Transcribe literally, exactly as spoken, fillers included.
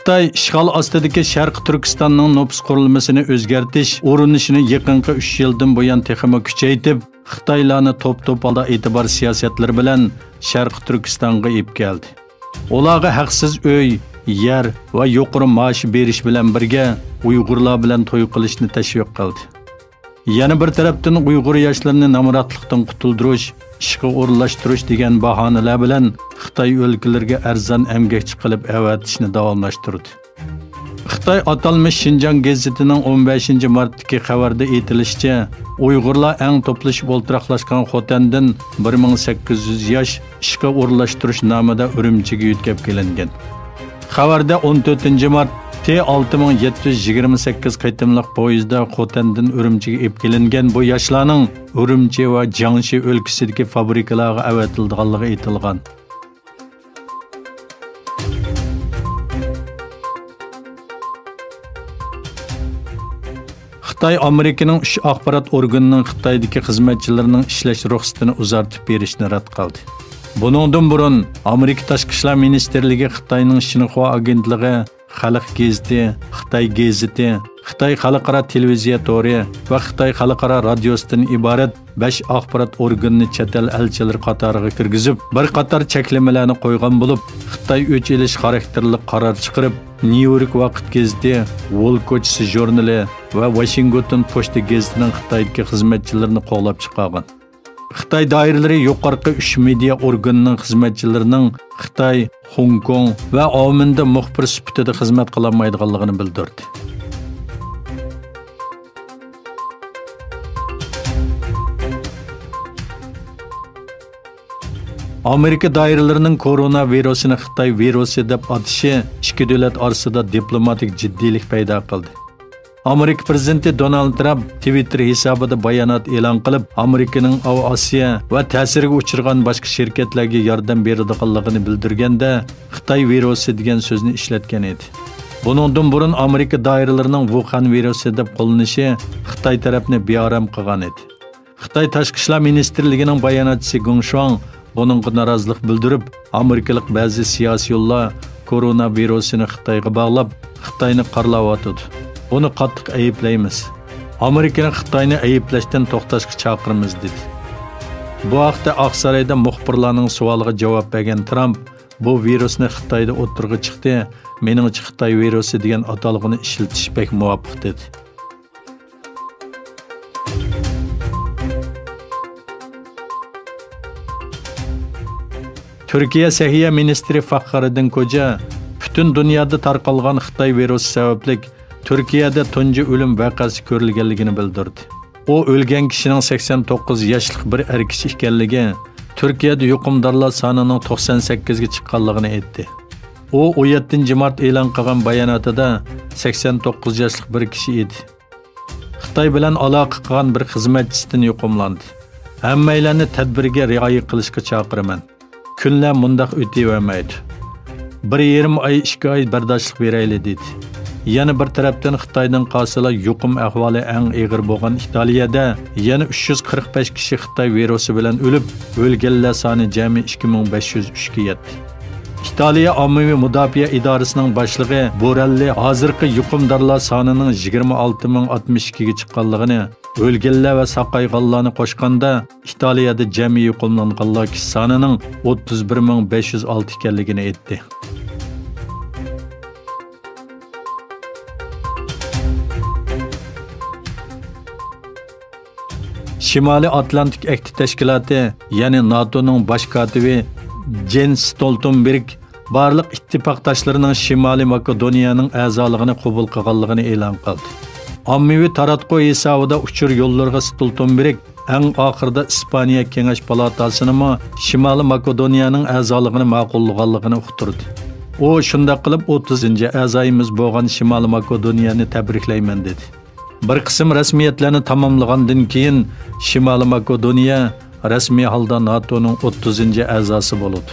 خىتاي ئىشغال ئاستىدىكى شەرقىي تۈركىستاننىڭ نوپۇس قۇرۇلمىسىنى ئۆزگەرتىش ئۇرۇنۇشىنى يېقىنقى ئۈچ يىلدىن بۇيان تېخىمۇ كۈچەيتىپ، خىتايلارنى توپ-توپ ھالدا ئېتىبار سىياسەتلىرى بىلەن شەرقىي تۈركىستانغا ئېلىپ كەلدى. ئۇلارغا ھەقسىز ئۆي، يەر ۋە يۇقىرى مائاش بېرىش بىلەن بىرگە، ئۇيغۇرلار بىلەن توي قىلىشنى تەشۋىق قىلدى. يەنە بىر تەرەپتىن، ئۇيغۇر ياشلىرىنى نامراتلىقتىن قۇتۇلدۇرۇش، ئىشقا ئورۇنلاشتۇرۇش دېگەن باھانىلەر بىلەن خىتاي ئۆلكىلىرىگە ئەرزان ئەمگەكچى قىلىپ ئەۋەتىشنى داۋاملاشتۇردى. خىتاي ئاتالمىش شىنجاڭ گېزىتىنىڭ ئون بەشىنچى مارتتىكى خەۋەردە ئېيتىلىشىچە، ئۇيغۇرلار ئەڭ توپلىشىپ ئولتۇراقلاشقان خوتەندىن بىر مىڭ سەككىز يۈز ياش ئىشقا ئورۇنلاشتۇرۇش نامىدا ئۈرۈمچىگە يۆتكەپ كېلىنگەن. خەۋەردە ئون تۆتىنچى مارت تې ئالتە مىڭ يەتتە يۈز يىگىرمە سەككىز قېتىملىق پويىزدا خوتەندىن ئۈرۈمچىگە ئېلىپ كېلىنگەن بۇ ياشلارنىڭ ئۈرۈمچى ۋە جياڭشى ئۆلكىسىدىكى فابرىكىلارغا ئەۋەتىلىدىغانلىقى ئېيتىلغان. خىتاي ئامېرىكىنىڭ ئۈچ ئاخبارات ئورگىنىنىڭ خىتايدىكى خىزمەتچىلىرىنىڭ ئىشلەش رۇخسىتىنى ئۇزارتىپ بېرىشىنى رەت قىلدى. بۇنىڭدىن بۇرۇن، ئامېرىكا تاشقى ئىشلار مىنىستىرلىكى خىتاينىڭ شىنخۇا ئاگېنتلىقى، خەلق گېزىتى، خىتاي گېزىتى، خىتاي خەلقئارا تېلېۋىزىيە تورى ۋە خىتاي خەلقئارا رادىيوسىدىن ئىبارەت بەش ئاخبارات ئورگىنىنى چەت ئەل ئەلچىلىرى قاتارىغا كىرگۈزۈپ، بىر قاتار چەكلىمىلەرنى قويغان بولۇپ، خىتاي ئۆچ ئېلىش خاراكتېرلىك قارار چىقىرىپ، نيۇ يورك ۋاقىت گېزىتى، ۋول كوچىسى ژۇرنىلى ۋە ۋاشىنگتون پوچتا گېزىتىنىڭ خىتايدىكى خىزمەتچىلىرىنى قوغلاپ چىقارغان. خىتاي دائىرىلىرى يۇقىرىقى ئۈچ مېدىيا ئورگىنىنىڭ خىزمەتچىلىرىنىڭ خىتاي، خوڭكوڭ ۋە ئاۋمېندا مۇخبىر سۈپىتىدە خىزمەت قىلالمايدىغانلىقىنى بىلدۈردى. ئامېرىكا دائىرىلىرىنىڭ كورونا ۋىرۇسىنى خىتاي ۋىرۇسى دەپ ئاتىشى ئىككى دۆلەت ئارىسىدا دىپلوماتىك جىددىيلىك پەيدا قىلدى. ئامېرىكا پىرېزىدېنتى دونالد ترامپ تىۋىتتېر ھېسابىدا بايانات ئېلان قىلىپ، ئامېرىكىنىڭ ئاۋىئاتسىيە ۋە تەسىرگە ئۇچرىغان باشقا شىركەتلەرگە ياردەم بېرىدىغانلىقىنى بىلدۈرگەندە، خىتاي ۋىرۇسى دېگەن سۆزنى ئىشلەتكەن ئىدى. بۇنىڭدىن بۇرۇن ئامېرىكا دائىرىلىرىنىڭ ۋۇخەن ۋىرۇسى دەپ قوللىنىشى خىتاي تەرەپنى بىئارام قىلغان ئىدى. خىتاي تاشقى ئىشلار مىنىستىرلىكىنىڭ باياناتچىسى گېڭ شۇاڭ بۇنىڭغا نارازىلىق بىلدۈرۈپ، ئامېرىكىلىق بەزى سىياسىيونلار كورونا ۋىرۇسىنى خىتايغا باغلاپ، خىتاينى قارىلاۋاتىدۇ. بۇنى قاتتىق ئەيىبلەيمىز. ئامېرىكىنى خىتاينى ئەيىبلەشتىن توختاشقا چاقىرىمىز، دېدى. بۇ ھەقتە ئاقسارايدا مۇخبىرلارنىڭ سوئالىغا جاۋاب بەرگەن ترامپ، بۇ ۋىرۇسنى خىتايدا ئوتتۇرىغا چىقتى، مېنىڭچە خىتاي ۋىرۇسى دېگەن ئاتالغۇنى ئىشلىتىش بەك مۇۋاپىق، دېدى. تۈركىيە سەھىيە مىنىستىرى فاخرىدىن كوجا پۈتۈن دۇنيادا تارقالغان خىتاي ۋىرۇسى سەۋەبلىك تۈركىيەدە تۇنجى ئۆلۈم ۋەقەسى كۆرۈلگەنلىكىنى بىلدۈردى. ئۇ ئۆلگەن كىشىنىڭ سەكسەن توققۇز ياشلىق بىر ئەر كىشى ئىكەنلىكى، تۈركىيەدە يۇقۇمدارلار سانىنىڭ توقسان سەككىزگە چىققانلىقىنى ئېيتتى. ئۇ ئون يەتتىنچى مارت ئېلان قىلغان باياناتىدا سەكسەن توققۇز ياشلىق بىر كىشى ئىدى. خىتاي بىلەن ئالاقە قىلغان بىر خىزمەتچىسىدىن يۇقۇملاندى. ھەممەيلەننى تەدبىرگە رىئايە قىلىشقا چاقىرىمەن. كۈنلەر مۇنداق ئۆتۈۋەرمەيدۇ. بىر يېرىم ئاي، ئىككى ئاي بەرداشلىق بېرەيلى، دېدى. يەنە بىر تەرەپتىن، خىتايدىن قالسىلا يۇقۇم ئەھۋالى ئەڭ ئېغىر بولغان ئىتالىيەدە يەنە ئۈچ يۈز قىرىق بەش كىشى خىتاي ۋىرۇسى بىلەن ئۆلۈپ، ئۆلگەنلەر سانى جەمئىي ئىككى مىڭ بەش يۈز ئۈچكە يەتتى. ئىتالىيە ئاممىۋى مۇداپىئە ئىدارىسىنىڭ باشلىقى بورەللى ھازىرقى يۇقۇمدارلار سانىنىڭ يىگىرمە ئالتە مىڭ ئاتمىش ئىككىگە چىققانلىقىنى، ئۆلگەنلەر ۋە ساقايغانلارنى قوشقاندا، ئىتالىيەدە جەمئىي يۇقۇملانغانلار كىشى سانىنىڭ ئوتتۇز بىر مىڭ بەش يۈز ئالتە ئىكەنلىكىنى ئېيتتى. شىمالىي ئاتلانتىك ئەھدى تەشكىلاتى، يەنى ناتونىڭ باش كاتىپى جېنس ستولتېنبېرگ بارلىق ئىتتىپاقداشلىرىنىڭ شىمالىي ماكېدونىيەنىڭ ئەزالىقىنى قوبۇل قىلغانلىقىنى ئېلان قىلدى. ئاممىۋى تاراتقۇ ھېسابىدا ئۇچۇر يوللىرىغا ستولتېنبېرگ ئەڭ ئاخىرىدا ئىسپانىيە كېڭەش پالاتاسىنىمۇ شىمالىي ماكېدونىيەنىڭ ئەزالىقىنى ماقۇللىغانلىقىنى ئۇقتۇردى. ئۇ شۇنداق قىلىپ ئوتتۇزىنچى ئەزايىمىز بولغان شىمالىي ماكېدونىيەنى تەبرىكلەيمەن، دېدى. بىر قىسىم رەسمىيەتلەرنى تاماملىغاندىن كېيىن، شىمالىي ماكېدونىيە رەسمىي ھالدا ناتونىڭ ئوتتۇزىنچى ئەزاسى بولىدۇ.